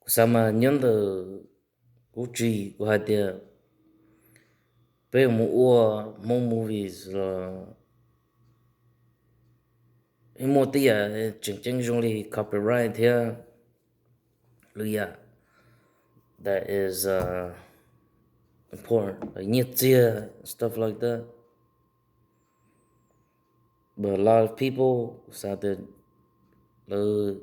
Xav mas nyob ntawm kuv tsis, kuv hais tias peb mus ua Hmoob movies los muaj tej yam tseem ceeb zoo li copyright thiab lwm yam that is important, nyiaj txiag, stuff like that. But a lot of people xav tias lawv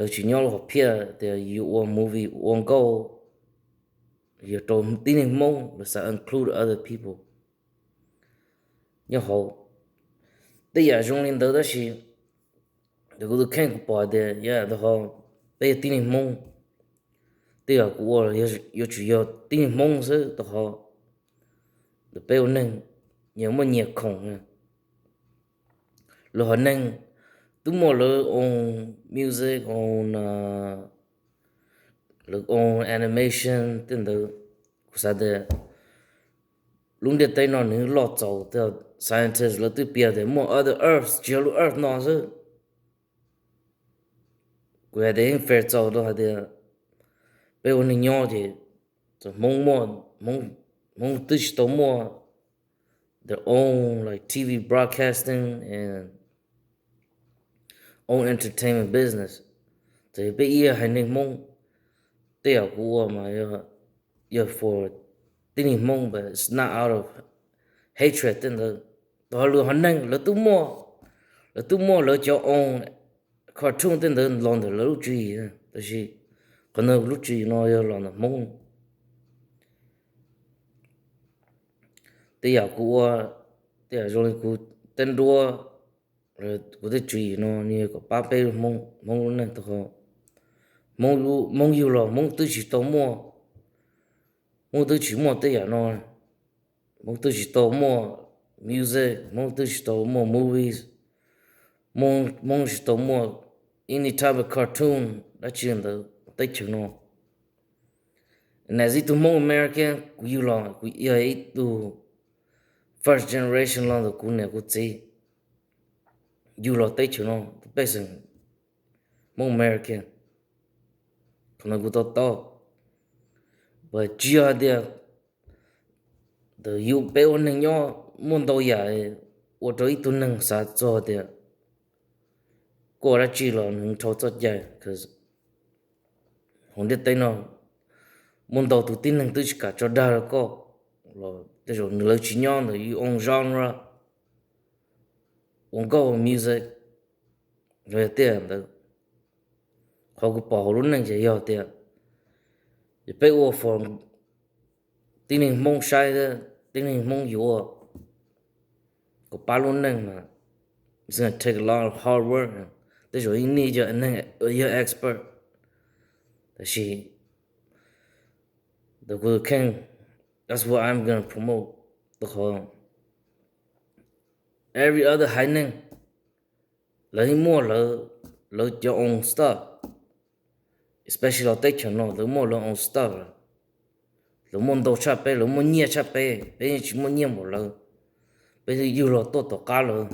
tsis nyob lub hom phiaj tias yus ua movie ua nkauj yog rau tib neeg Hmoob, lawv xav include other people nyob hauv. Tej yam zoo li ntawd tab sis kuv tus kheej kuv pom tias yog tau ho peb yog tib neeg Hmoob, tej yam kuv ua yuav tsum yog tib neeg Hmoob xwb tau ho. Peb ua neeg nyias muaj nyias khoom. Lawv haiv neeg twb muaj lawv own music, own, lawv own animation tej ntawd. Kuv xav tias lub ntiaj teb no nws loj txaus, tej scientist lawv twb piav tias muaj other earth, tsis yog lub earth no xwb. Kuv hais tias yeej fair txaus rau hais tias peb ua neeg nyob ces Hmoob muaj, Hmoob twb tsis tau muaj their own like T V broadcasting and own entertainment business. Txawm peb ib haiv neeg Hmoob, tej yam kuv ua mas yog for tib neeg Hmoob, but it's not out of hatred tej ntawd. Tau ho lwm haiv neeg lawv twb muaj, lawv twb muaj lawv cov own cartoon tej ntawd los ntawm lawv lub tswv yim, tab sis qhov ntawd lub tswv yim no yog los ntawm Hmoob. Tej yam kuv ua, tej yam zoo li kuv tej nruab, kuv tej tswv yim no nws yog kom pab peb Hmoob lub neej tau ho. Hmoob yug los Hmoob twb tsis tau muaj, Hmoob twb tsis muaj tej yam no. Hmoob twb tsis tau muaj music, Hmoob twb tsis tau muaj movies, Hmoob tsis tau muaj any type of cartoon dab tsi ntawd teb chaws no. As ib tug Hmoob American kuv yug los kuv yog ib tug first generation los ntawm kuv niam kuv txiv yug los teb chaws no, tus pej xeem Hmoob American. Qhov no kuv to taub, mas tsis yog hais tias ntawm yus peb ua neeg nyob muaj ntau yam ua rau ib tug neeg xav txog tias koj ua dab tsi los nws dhau txoj cai, cause hauv ntiaj teb no muaj ntau tus tib neeg twb tsis kam tso dag rau koj los tej zaum nws lawv tsis nyob ntawm yus own genre, ua nkauj music los yog tej ntawd. Qhov kuv pom hauv lub neej ces yog tias yog peb ua for tib neeg Hmoob saib thiab tib neeg Hmoob yuav ua kom pab lub neej mas it's gonna take a lot of hard work. Tej zaum ib niaj yog expert, tab sis ntawm kuv tus kheej, that's what I'm gonna promote. Rau qhov every other haiv neeg lawv yeej muaj lawv cov own stuff, especially los teb chaws no lawv muaj lawv own stuff lawm. Lawv muaj ntau tshaj peb, lawv muaj nyiaj tshaj peb, peb yeej tsis muaj nyiaj npaum lawv. Peb yug los tuaj tom qab lawv.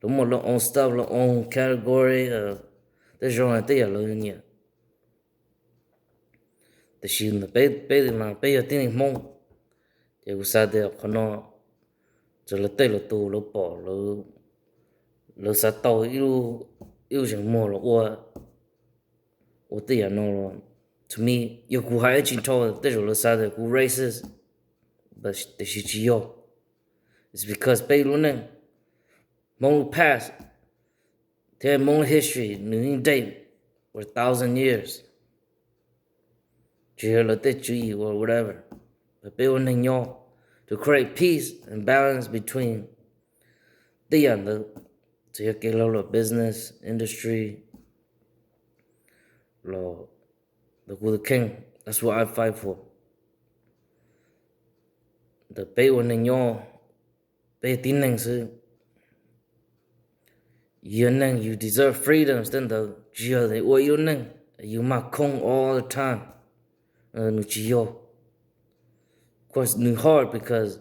Lawv muaj lawv own stuff, lawv own category, tej zoo tej yam lawv nyiam. Tiam sis ntawm peb, peb mas peb yog tib neeg Hmoob, ces kuv xav tias qhov no txawm lawv tej lawv tus lawv pom, lawv xav tau ib lub zeem muag los ua, ua tej yam no los, to me, yog kuv hais ib tsis dhau tej zaum lawv xav tias kuv racist, tiam sis tsis yog. It's because peb lub neej, Hmoob lub past thiab Hmoob lub history nws yeej date for a thousand years. Tsis yog lawv tej tswv yim or whatever, peb ua neeg nyob to create peace and balance between tej yam ntawd, txawm yog kev laug los business, industry los, ntawm kuv tus kheej, that's what I fight for. Ntawm peb ua neeg nyob, peb tib neeg xwb, yog neeg yus deserve freedoms tej ntawd, tsis yog ua ib lub neej yus mag khooj all the time. Nws tsis yog. Of course nws hard because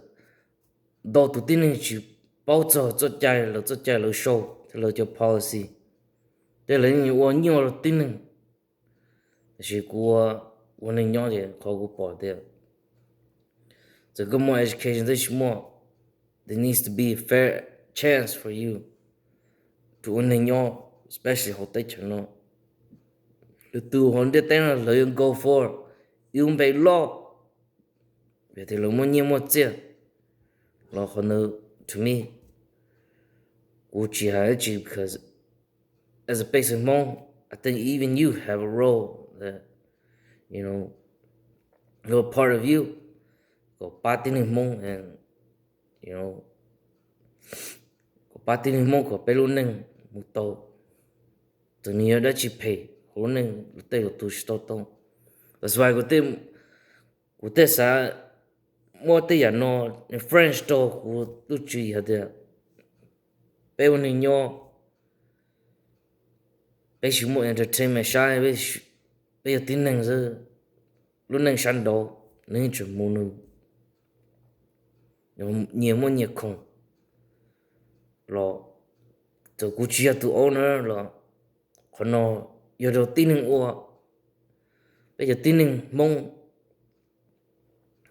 ntau tus tib neeg tsis paub txog txoj cai, lawv txoj cai lawv show thiab lawv cov policy, thiab lawv yeej ua nyuaj rau tib neeg. Tiam sis kuv ua neej nyob ces qhov kuv pom tias txawm koj muaj education twb tsis muaj, there needs to be a fair chance for you to ua neej nyob, especially hauv teb chaws no. Lwm tus hauv ntiaj teb no lawv yuav go for ib lub npe loj, vim tias lawv muaj nyiaj muaj txiaj los qhov ntawd, to me, kuv tsis hais dab tsi because as a basic Hmoob, I think even you have a role that, you know, a part of you kom pab tib neeg Hmoob and, you know, kom pab tib neeg Hmoob kom peb lub neej mus tau. Txawm nws yog dab tsi phem hauv lub neej los tej lus tu tsis tau tau. That's why kuv tej xav muab tej yam no French rau kuv lub tswv yim hais tias peb ua neeg nyob, peb tsis muaj entertainment saib, peb yog tib neeg xwb, lub neej sab nraud nws yeej tseem mus nws, nyias muaj nyias khoom los txawm kuv tsis yog tus owner los qhov no yog rau tib neeg ua, peb yog tib neeg Hmoob,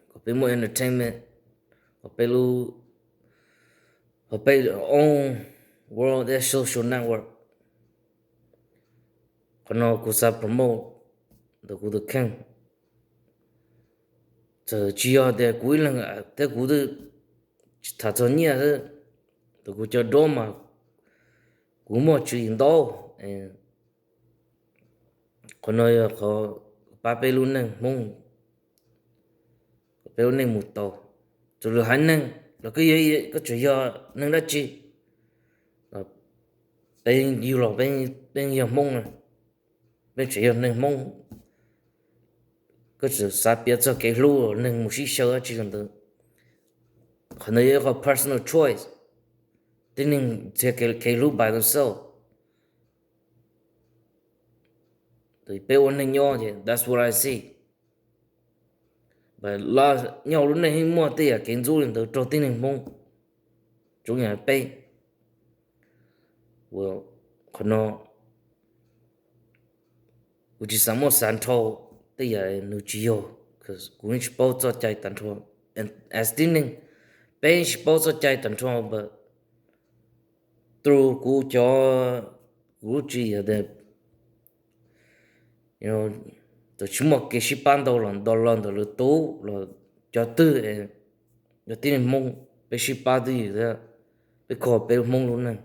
kom peb muaj entertainment, kom peb lub, kom peb own world as social network. Qhov no kuv xav promote ntawm kuv tus kheej. Txawm tsis yog tias kuv ib leeg thiab kuv tham txog nyiaj xwb, ntawm kuv cov dob mas kuv muaj tswv yim ntau. Qhov no yog qhov pab peb lub neej Hmoob, peb lub neej mus tau. Txawm lwm haiv neeg los koj tseem yog neeg dab tsi, peb yug los peb yog Hmoob, peb tseem yog neeg Hmoob. Koj tseem xav piav txog kev hlub los neeg mus sib xyaw dab tsi los ntawd, qhov ntawd yog qhov personal choice. Tib neeg txhia kev hlub by themselves. Peb ua neej nyob ces that's what I see. Nyob hauv lub neej yeej muaj tej yam kev ntxub li ntawd rau tib neeg Hmoob, tsuas yog peb. Qhov no kuv tsis xav muab xav nrhau tej yam nws tsis yog, kuv yeej tsis paub txoj cai tag nrho. As tib neeg, peb yeej tsis paub txoj cai tag nrho, but through kuv cov, kuv lub tswv yim tias txawm tsis muaj kev sib pab ntau los ntawm lwm tus los cov twg, yog tib neeg Hmoob peb sib pab twj ywm thiab peb kho peb Hmoob lub neej.